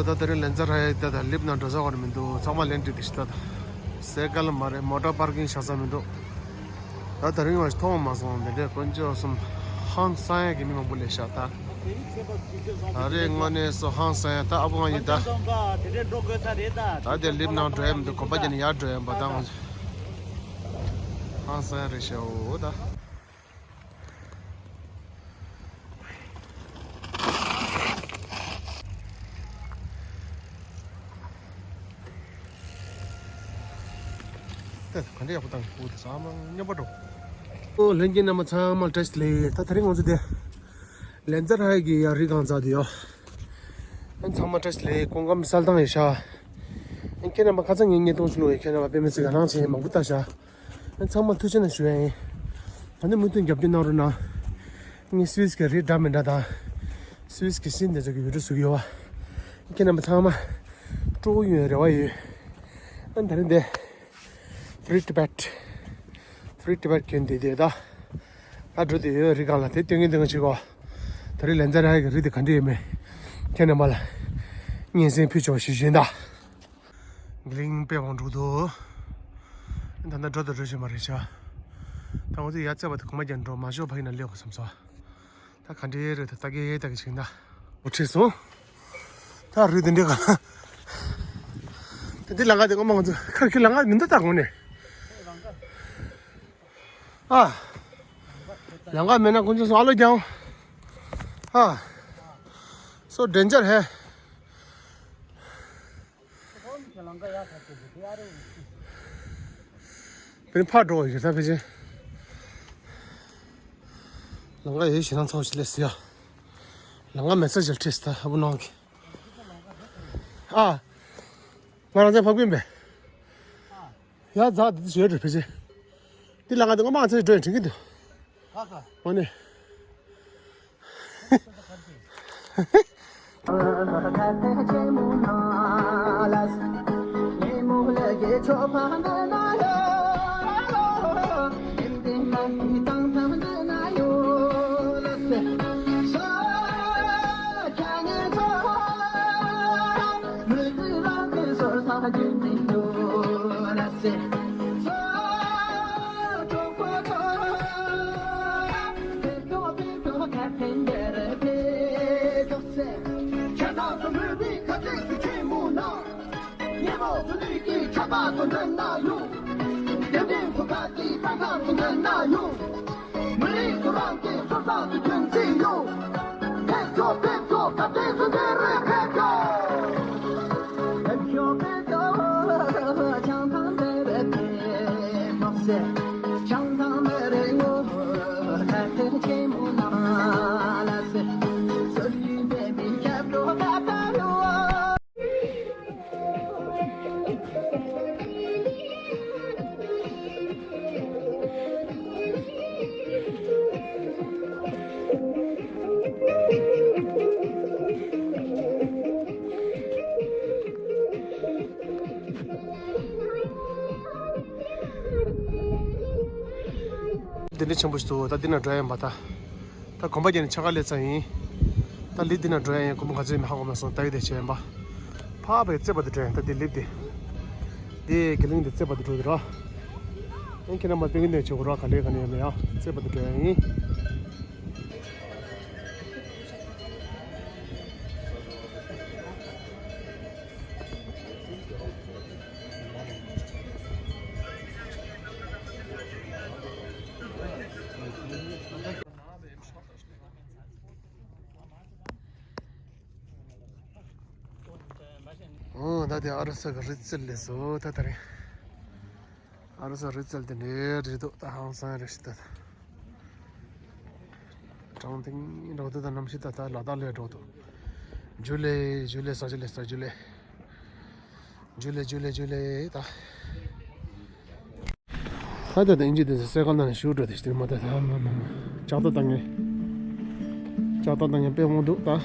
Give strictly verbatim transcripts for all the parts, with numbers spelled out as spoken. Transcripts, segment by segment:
ད་དེ་རིང་ལན་ཙ་ར་ཡ་ད་ད་ལིབ་ནང་འགྲོ་ས་གོ་ར་མི་འདུག། ཚང་མ་ལན་ཏྲི་དེ་ཤི་ད་ད། སེ་ཀལ་མ་རེད། མོ་ཊ་པར་ཀིང་བཞག་ས་མི་འདུག། ད་དེ་རིང་བ་ཞིག་མཐོང་མ་སོང་། དེ་འདྲའི་དཀོན་མཆོག་གསུམ། ཧང་སང་ཡ་གི་མི་མང་པོ་ལས་ཤག་ད། ད་རེས་དངོས་གནས་སོ་ཧང་སང་ཡ་ད་ཨ་ཕོ་ང་ཡིན་ད། ད་དེ་ལིབ་ནང་འགྲོ་ཡ་མི་འདུག། གོམ་པ་རྒྱག་ནས་ཡར་འགྲོ་ཡ་མི་འདུག། ད་ང་ཚོ་ཧང་སང་ཡ་རེད་ཤག་འོ་ད། ད་ག་འདྲ་ཡག་པོ་བཏང་གི་འདུག། ད་ཚང་མ་སྙོམས་པོ་འགྲོ། ཨོ་ལྷན་རྒྱས་རྣམ་པ་ཚང་མ་བཀྲ་ཤིས་བདེ་ལེགས། ད་དེ་རིང་ང་ཚོ་དེ་ལན་ཙ་ར་ཡ་གི་ཡ་རི་སྒང་ཚར་དུ་ཡོད། ཨན་ཚང་མ་བཀྲ་ཤིས་བདེ་ལེགས། སྐུ་ཁམས་གསལ་ཐང་ཡོད་ཤག། ཨན་ཁྱེད་རྣམ་པ་ཁ་སང་ངས་བརྙན་ཐུང་ཞིག་བླུགས་ཡོད། ཁྱེད་རྣམ་པ་དཔེ་མི་སྲིད་ག་རང་བྱས་མང་པོ་ལྟ་ཤག། ཨན་ཚང་མ་ཐུགས་རྗེ་ཆེ་ཞུ་ཡ་ཡིན། ད་ནི་མུ་མཐུད་རྒྱབ་སྐྱོར་གནང་རོགས་གནང་། ངས་སུད་སི་གི་རིགས་འདྲ་མི་འདྲ་དང་། སུད་སི་གི་ཤིང་དེ་ཚོ་གི་བི་ཌིའོ་བཟོ་གི་ཡོད་པ། ཁྱེད་རྣམ་པ་ཚང་མ་སྤྲོ་པོ་ཡོང་རེ་བ་ཡོད། ཨ་ད་རིང་འདི་Free Tibet། Free Tibet གྱོན་དེ་དེ་ད། ད་འགྲོ་དེ་ཡོད་རི་སྒང་ལ་དེ་སྟོན་གྱིན་སྟོན་གྱིན་བྱེད་གོ། ད་རིང་ལན་ཙ་ར་ཡ་གི་རི་དེ་ག་འདྲ་ཡོད་མེད། ཁྱེད་རྣམ་པ་ལ་སྙན་སེང་ཕུལ་ཆོག་ཞུ་བཞིན་ད། གླིང་པས་དབང་འགྲོ་འདུག། ད་ལྟ་འགྲོ་དང་འགྲོ་བཞིན་པ་རེད་ཤག། ད་ང་ཚོ་ཡ་རྩེ་བ་དེ་གོམ་པ་རྒྱག་འགྲོ་མ་ཤོག་ཕ་གི་ན་སླེབས་དགོས་བསམ་སོང་། ད་ག་འདྲའི་རེད་ད་ལྟ་གེ་ལྟ་གེ་བྱེད་ཀྱིན་ད། འོ་ཁྲིད་སོང་། ད་རི་དེ་འདྲའི་ག་ལ། ད་འདི་ལམ་ཁ་དེ་སྔོན་མ་ང་ཚོ་ཁ་ཁི་ལམ་ཁ་མི་འདུག་ད་དགོངས་ནས། ཨ། ལམ་ཁ་མེད་ན་དཀོན་མཆོག་གསུམ་ཨ་ལོ་རྒྱང་། ཨ། So danger ཧེ། དཔེར་ན་ཕར་འགྲོ་བ་ཡོད་ས་ཕལ་ཆེར། ལམ་ཁ་ཡོད་ཞེ་ན་ཚོགས་ཞིག་ལས་ཟེར་ཡ། ལམ་ཁ་མེད་ས་ཞིག་ཁྲིད་ས་ཨ་བུ་ནང་གི། ཨ། ང་རང་ཚོའི་ཕ་རྒན་པས། ཡ་ཛ་དེ་དུ་ཞོལ་འགྲོ་ཕལ་ཆེར། འདི་ལ་ང་དེ་ངོ་མ་ཚེ་འགྲོ་ཡིན་དྲན་གྱི་འདུག། ཨོ་ནི། མི་རིགས་སུ་རང་གི་སོ་སོ་སུ་ཁྱོད་ཅི་ཡོད། ཕེབས་ཤོག་ཕེབས་ཤོག་ག་དུས་སུ་འདིར་ཕེབས་ཤོག། ཕེབས་ཤོག་ཕེབས་ཤོག་བྱང་ཐང་མི་རིགས་ཕེབས་ཤོག་ཟེར། བྱང་ཐང་མི་རིགས་ངོ་ཐ་དད་ཆེན་མོ་ནང་ལ་ཟེར། སོ་རིག་འདས་པའི་སྐྱབས་འགྲོ་ད་ལྟ་རུ། འདི་འདྲ་ཆེན་པོ་ཞིག་འདུག། ད་འདི་ན་འགྲོ་ཡ་ཡིན་པ་ད། ད་གོམ་པ་རྒྱག་ནས་ཆ་ག་སླེབས་ཚར་ཡིན། ད་ལིབ་འདི་ན་འགྲོ་ཡ་ཡིན། གོམ་པ་ག་ཚོད་ཡིན་མིན་ཧ་གོ་མ་སོང་། ད་ཡི་དེ་བྱས་ཡིན་པ། ཕ་བའི་རྩེ་བར་དུ་འགྲོ་ཡིན། ད་འདི་ལིབ་འདི། འདི་གི་གླིང་འདི་རྩེ་བར་དུ་འགྲོ་འདི་རོ། ཨེ་ཁྱེད་རང་མ་སྟོན་གི་འདི་བྱེད་དགོས་རོ། ག་འདྲས་ག་འདྲས་ཡོད་མེད་ཡ། རྩེ་བར་དུ་འགྲོ་ཡ་ཡིན། ཨོ་ད་དེ་ཨ་རུ་ས་གི་རི་རྩེར་སླེབས་སོང་། ད་ད་རེད། ཨ་རུ་ས་རི་རྩེ་དེ་འདྲའི་རི་འདུག། ད་ཧང་སང་རེད་ཤི་ད། དྲང་ཐིང་འགྲོ་དུས་ད་གནམ་གཤིས་ད་ད་ལ་དྭགས་ལས་འགྲོ་འདུག། ཇུ་ལེ་ཇུ་ལེ་ས་ཇུ་ལེ་ས་ཇུ་ལེ། ཇུ་ལེ་ཇུ་ལེ་ཇུ་ལེ་ད། ད་ད་ད་ཨིན་ཇི་དེ་ཚོ་སེ་ཀལ་ནང་ནས་ཞུགས་འགྲོ་དེ་ཤི་དེ་མ་ད་ད་མ་མ་མ་ལྕགས་རྟ་བཏང་ངེ། ལྕགས་རྟ་བཏང་ངེ་དཔེ་མང་འདུག་ད།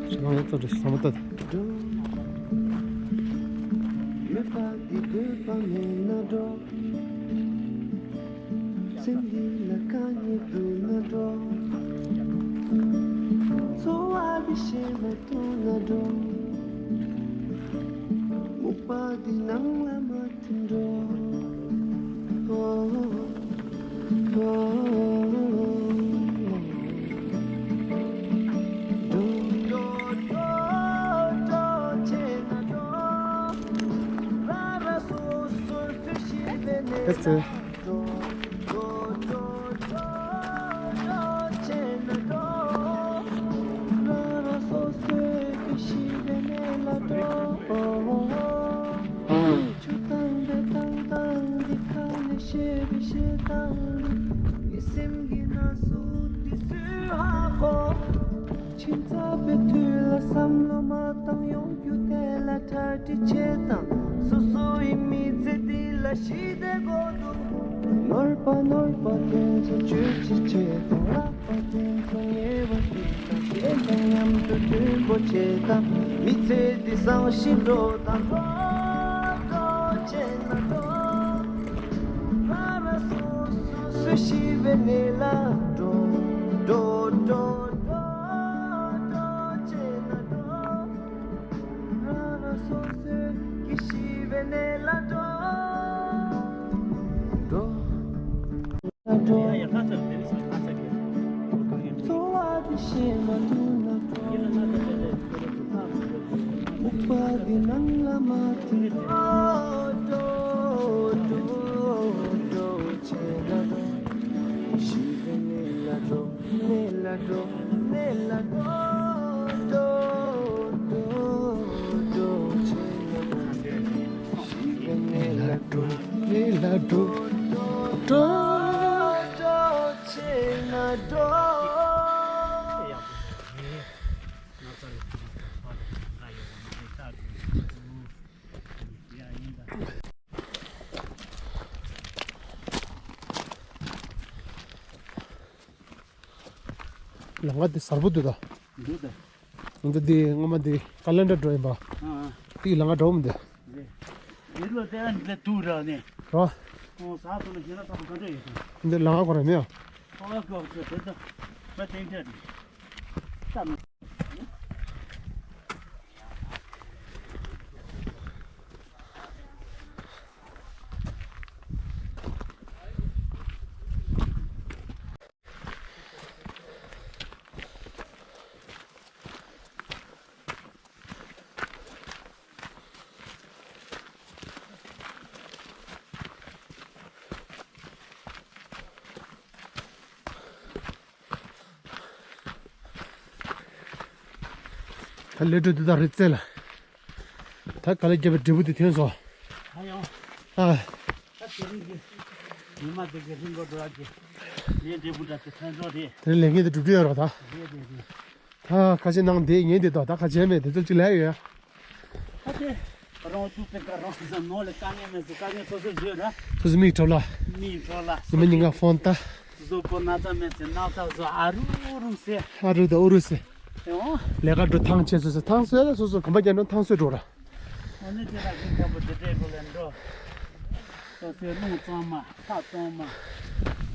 ཤི་ལང་ཡོད་ཙམ་རེ་ཤི་ས་མ་ད། མེད་པ་འདི་འདོད་པ་མེད་ན་འགྲོ། སེམས་འདི་ལ་དཀའ་ངལ་འདུག་ན་འགྲོ། ཤེས་མ་ཐུབ་ན་འགྲོ། སྨུག་པ་འདི་ནང་ལ་མ་ཐིམ་འགྲོ། That's it. ཁྱིམ་ཚང་པའི་དུས་ལ་བསམ་བློ་མ་བཏང་ཡོང་རྒྱུ་དེ་ལ་གྲ་སྒྲིག་བྱེད་དང་། སོ་སོ་ཡི་མི་ཚེ་འདི་ལ་ཞི་བདེ་དགོས་འདུག་ནོར་བ་ནོར་བ་དེ་ཚོ་བཅོས་ཅི་བྱེད་དང་། ལག་པ་དེ་ཚོ་ཉེ་བ་ཞིག་དང་། གཞན་དང་མཉམ་དུ་མཐུན་པོ་བྱེད་དང་། མི་ཚེ་འདི་བཟང་ཞིང་འགྲོ་དང་། འགྲོ་འགྲོ་བྱེད་ན་འགྲོ། ང་རང་སོ་སོ་སུ་ཤི་བའི་གནས་ལ་འགྲོ། འགྲོ་འགྲོ་འགྲོ་འགྲོ་བྱེད་ན་འགྲོ། ང་རང་སོ་སོ་གི་ཤི་བའི་གནས་ལ་འགྲོ། འགྲོ་ལ་འགྲོ། འཚོ་བ་འདི་ཤེས་མ་ཐུབ་ན་འགྲོ། སྨུག་པ་འདི་ནང་ལ་མ་ཐིམ་འགྲོ། འགྲོ་འགྲོ་འགྲོ་བྱེད་ན་འགྲོ། ཤི་བའི་གནས་ལ་འགྲོ། གནས་ལ་འགྲོ། གནས་ལ་འགྲོ། འགྲོ་འགྲོ་འགྲོ་བྱེད་ན་འགྲོ། ཤི་བའི་གནས་ལ་འགྲོ། གནས་ལ་འགྲོ། འགྲོ་འགྲོ་བྱེད་ན་འགྲོ། ལམ་ཁ་འདི་གསལ་པོ་འདུག་ད། འདུག་ད། ང་ཚོ་འདི་སྔོན་མ་འདི་ཀ་ལན་ཌར་འགྲོ་ཡིན་པ། ཨ་ཨ། དེའི་ལམ་ཁ་འགྲོ་མི་འདུག་རེད། འདི་ལོ་དེ་ཨ་འདི་དུག་ར་ནས། རོ། ཨོ་ཟ་ཐུབ་ན་ཞེ་ན་ཐག་ག་འགྲོ་ཡོད་དམ། འདི་ལམ་ཁ་ཁོ་ར་མེད་ཨ། ཨོ་ཀོ་ཀོ་དེ་ད། མ་ཏན་ཏན་རེད། ད་ནི། ད་ལས་འགྲོ་འདི་དག་རི་རྩེ་ལ། ད་ག་ལེ་རྒྱབ་པའི་འབྲས་བུ་དེ་ཐོན་སོང་། ད་ཡང་། ཨ། ད་དེ་རིང་གི་ཉི་མ་དེ་གི་ཧིན་གོ་འགྲོ་ཡག་གི་ལས་འབྲས་བུ་འདྲ་དེ་ཐོན་སོང་རེད། དེ་རིང་ལས་ངན་དེ་འགྲུབ་རྒྱུ་ཡོད་རེད་པ་ད། རེད་རེད་རེད། ད་ཁ་ཆེ་ནང་དེ་ངན་དེ་དོ་ད་ཁ་ཆེ་མེད་དེ་ཚོ་གཅིག་ལས་ཡོད་ཡ། ད་དེ་རང་ཚུགས་པའི་ཀ་རང་ཚུགས་ནོར་ལས་དཀའ་ངལ་མེད་ཟེར་དཀའ་ངལ་སོ་སོ་བཟོས་ར། སོ་སོ་མིག་གྲོལ་ལ། མིག་གྲོལ་ལ། ཉི་མ་ཉིན་གང་ཕོན་ལྟ། གཟུགས་པོ་ན་ཚ་མེད་ཚེ་ན་ཚ་བཟོ་ཨ་རུ་རུ་སེ། ཨ་རུ་དང་ཨུ་རུ་སེ། ཡོང་། ལས་ཀ་འགྲོ་ཐང་ཆད་སོ་སོ་ཐང་སོས་ལ་སོ་སོ་གོམ་པ་རྒྱབ་ན་ཐང་སོས་འགྲོ་ར། ཨ་ནི་ཅི་ལ་ཁྱི་ཁ་པོ་དེ་འདྲའི་སྒོ་ལས་འགྲོ། སོ་སོའི་རླུང་གཙང་མ་ཁ་གཙང་མ།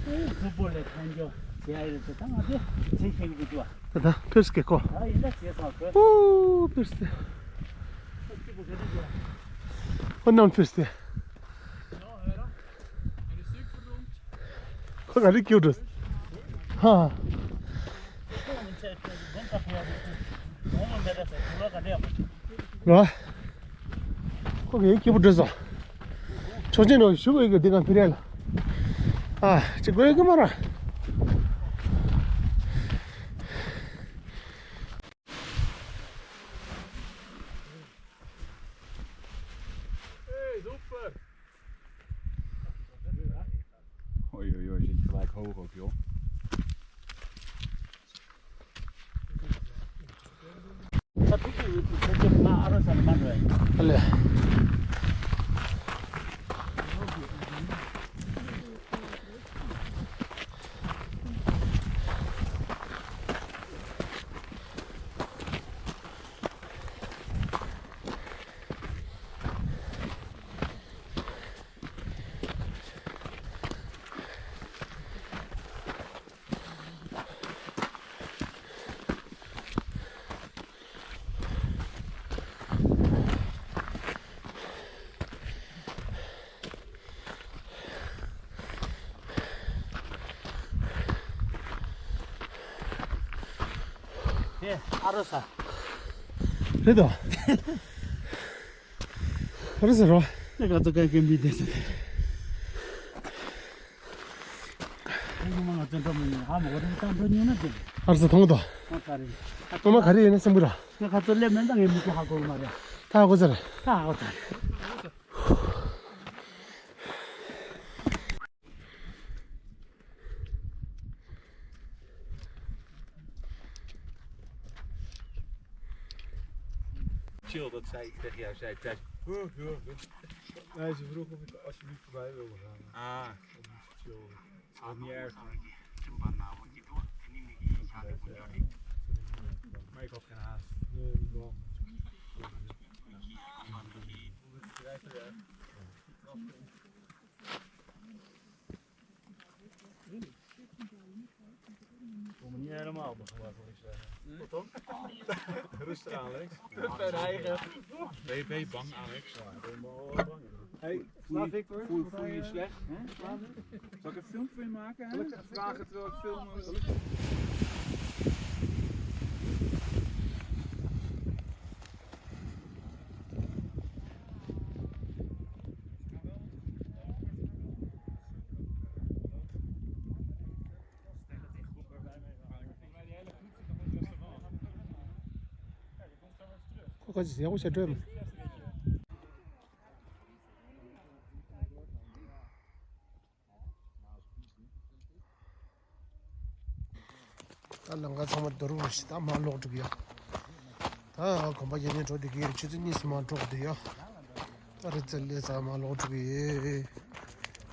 གཟུགས་པོ་ལས་ཐན་འགྱོ་བྱེད་ཡ་ཡོད་ཚེ་ད་ང་ཚོས་བྱེད་ཤེས་ཀྱི་འདུག་ད་ད་ཕེར་སྐད་གོ། ད་ཡིན་ད་བྱེད་སོང་ཁོས། ཨོ་ཕེར་སེ། ཁོ་སྐྱིད་པོ་ག་འདྲ་འདུག་ཁོ་ནམ་ཕེར་སེ། ཁོ་ག་རེ་སྐྱིད་འགྲོ། ཧ། རོ། ཁོ་ག་རེ་སྐྱིད་པོ་འགྲོ་སོང་། ཆོག་ཆེན་རོ་ཞུ་བའི་གི་འདི་ག་ཕི་རེ་ལ། ཨ་ཅི་གོ་ཡི་གི་མ་ར། Oi, oi, oi, gente, vai, go, go, go. ཨ་རོ་ས། རེད་དོ། ཨ་རོ་ས་རོ། ནི་ག་ཚོད་ག་གེ་མི་དེ་ས། ཨ་རོ་ས་མཐོང་དོ། ཨ་མ་ག་རེ་ཡིན་ན་སེམས་པུ་ར། ཨ་མ་ག་རེ་ཡིན་ན་སེམས་པུ་ར། ང་ཁ་ཚོད་སླེབས་མེད་ད་ངས་མི་ཚེ་ཧ་གོ་མ་རེད། ད་ཧ་གོ་ཚར། ད་ཧ་གོ་ཚར། Chill, dat zei ik tegen jou, zei ik thuis. Hij is vroeger met alsjeblieft voorbij willen gaan. Ah. Chill. Is niet erg. Maar ik had geen haast. Nee, niet wel. Kom niet helemaal op mijn gemak, wil ik zeggen. Rustig, Alex. Ben je bang, Alex? Hey, voel je, voel, voel je je slecht? Hè? Zal ik een filmpje voor je maken? Hè? Vragen terwijl ik film. ཁོ་ཁ་ཅིག་ཡག་པོ་བྱས་སྤྲོད་མ། ད་ལམ་ཁ་ཚང་མ་རྡོ་རུག་རེད་ཤག་ད་མར་ལོག་འགྲོ་གི་ཡོད། ད་གོམ་པ་རྒྱག་ནས་འགྲོ་བསྡད་ཀྱི་ཡོད། ཆུ་ཚོད་གཉིས་སུ་མར་འགྲོ་གི་འདུག་ཡ། ད་རི་རྩེ་ལས་ཚར་མར་ལོག་འགྲོ་གི་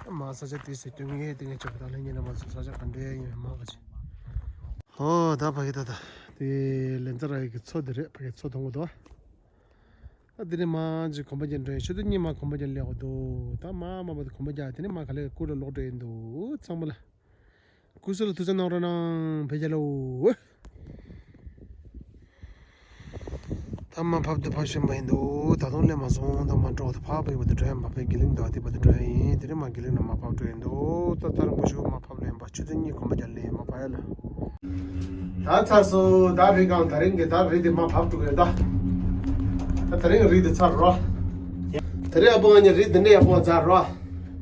ཡོད། མར་ས་ཆ་དེ་ཟེར་དུས་ངས་དེ་ངས་ཆོག་གི་ད་ལྷན་རྒྱས་རྣམ་པ་ཚོ་ས་ཆ་ག་འདྲ་ཡིན་མར་ག་ཅིག་ཧོ་ད་ཕ་གི་ད་ད་དེ་ལན་ཚ་ར་ཡི་གི་མཚོ་དེ་རེད། ཕ་གི་མཚོ་མཐོང་གི་འདུག་ད་དེ་ནས་མར་ཅིག་གོམ་པ་རྒྱག་འགྲོ་ཡིན། ཆུ་ཚོད་གཉིས་མར་གོམ་པ་རྒྱག་སླེབས་འགྲོ་འདུག་ད་མར་མར་མར་དེ་གོམ་པ་རྒྱག་དེ་ནས་མར་ག་ལེར་སྐུ་ར་ལོག་འགྲོ་ཡིན་འདུག་ཚང་མ་ལ། སྐུ་གཟུགས་ལ་ཐུགས་ཆ་གནང་རོགས་གནང་། བོད་རྒྱལ་ལོ། ད་མར་ཕབ་དུས་ཕབ་ཤེས་མ་ཡིན་འདུག་ད་དུང་སླེབས་མ་སོང་། ད་མར་འགྲོ་ད་ཕབ་པའི་བར་དུ་འགྲོ་ཡ་མ་ཕབ་པའི་དགེ་ལེགས་འདུག་དེ་བར་དུ་འགྲོ་ཡ་ཡིན། དེ་རིང་མར་དགེ་ལེགས་ནང་མར་ཕབ་འགྲོ་ཡིན་འདུག་ད་ད་རིང་པོ་ཞིག་མར་ཕབ་འགྲོ་ཡིན་པ། ཆུ་ཚོད་གཉིས་གོམ་པ་རྒྱག་སླེབས་མར་ཕབ་ཡ་ལ། ད་ཚར་སོང་། ད་རིང་གི་ད་རི་དེ་མར་ཕབ་འགྲོ་གི་ཡོད་ད། ད་དེ་རིང་རི་དེ་ཚར་རོ། དེ་རིང་ཨ་ཕོ་ང་གཉིས་རི་དེ་འདྲ་ཡག་པོ་ཚར་རོ།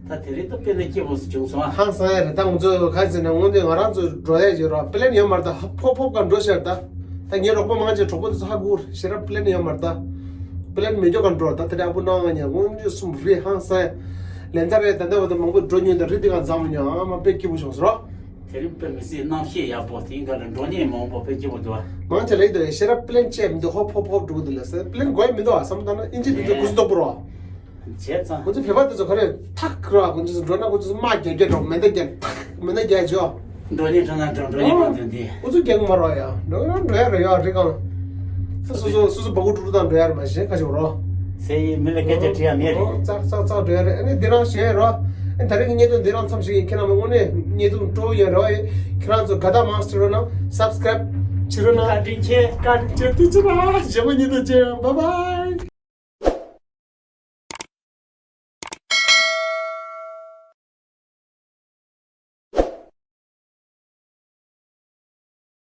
ད་དེ་རིང་ད་དཔེ་ན་སྐྱིད་པོ་ཞིག་བྱུང་སོང་ཨ། ཧང་སང་ཡ་རེད། ད་ང་ཚོ་ག་ཟེར་ན་དངོས་གནས་ང་རང་ཚོ་འགྲོ་ཡ་ཡོད་རོ། པི་ལེན་ཡོད་མ་རེད་ད། ཕོབ་ཕོབ་ག་འགྲོ་ཤར་ད། ད་ངའི་རོགས་པ་མང་ཆེ་གྲོགས་པོ་དེ་ཚོ་ཧ་གོ་ཤེས་རབ་པི་ལེན་ཡོད་མ་རེད་ད། པི་ལེན་མེད་རྒྱུ་ག་འགྲོ་ད། དེ་འདྲ་ཨ་ཕོ་ནང་ང་གཉིས་དངོས་གནས་གསུམ་རི་ཧང་སང་ཡ། ལན་ཚ་རེད། ད་ལྟ་བར་དུ་མང་པོ་འགྲོ་མྱོང་ད། རི་དེ་ག་འཛམ་མྱོང་ཨ་མ་དཔེ་སྐྱིད་པོ་བྱུང་སོང་རོ། དེ་རིང་དཔེ་མི་སྲིད་གནམ་གཤིས་ཡག་པོ་དེའི་སྒང་ལ་འགྲོ་མཁན་མང་པོ་དཔེ་སྐྱིད་པོ་འདུག་མང་ཆེ་ལེགས་འདུག་ཤེས་རབ་པི་ལེན་ཆེ་མི་འདུག་ཧོབ་ཧོབ་ཧོབ་འགྲོ་གི་འདུག་ལ་ཟེར། པི་ལེན་དགོས་མི་འདུག་ཨ་བསམ་བློ་བཏང་ན་ཨིན་ཇི་དེ་ཚོ་གུ་སུ་དོག་པོ་རོ། བྱས་ཙང་ཁོ་ཚོ་བོད་པ་དེ་ཚོ་ག་རེ་ཐག་རོ། ཁོ་ཚོ་འགྲོ་ན་ཁོ་ཚོ་དམག་རྒྱག་རྒྱག་འགྲོ། མེ་མདའ་རྒྱག་ཐག་མེ་མདའ་རྒྱག་ཅོ། འགྲོ་ནས་འགྲོ་ན་འགྲོ་འགྲོ་ཡིན་མ་འདུག་འདི། ཁོ་ཚོ་རྒྱག་མ་རོ་ཡ། འགྲོ་ན་འགྲོ་ཡ་རེད་ཡ་རི་སྒང་། སོ་སོ་སོ་སོ་སྦ་ཁུག་ཀྲུག་ཀྲུག་བཏང་འགྲོ་ཡ་རེད། མ་གཞི་ཁ་ཕྱོགས་རོ། ཟེར་ཡིན། མི་ལ་སྐད་ཆ་དྲི་ཡ་མེད་རེད། ཨོ་ཙག་ཙག་ཙག་འགྲོ་ཡ་རེད། ཨ་ནི་འདི་རང་བཤད་རོ། ཨ་ནི་ད་རེས་ཀྱི་བརྙན་ཐུང་འདི་རང་མཚམས་བཞག་ཡིན། ཁྱེད་རང་ལ་དངོས་གནས་བརྙན་ཐུང་སྤྲོ་པོ་ཡོད་རེད་བ། ཁྱེད་རང་ཚོ་དགའ་རྟགས་མང་སྤྲད་རོགས་གནང་། སབ་སི་ཀ་རེབ་བྱེད་རོགས་གནང་། བཀའ་དྲིན་ཆེ། བཀའ་དྲིན་ཆེ། ཐུགས་རྗེ་ཆེ། གཞན་པ་བརྙན་ཐུང་མཇལ་ཡོང་། བཱའི་བཱའི།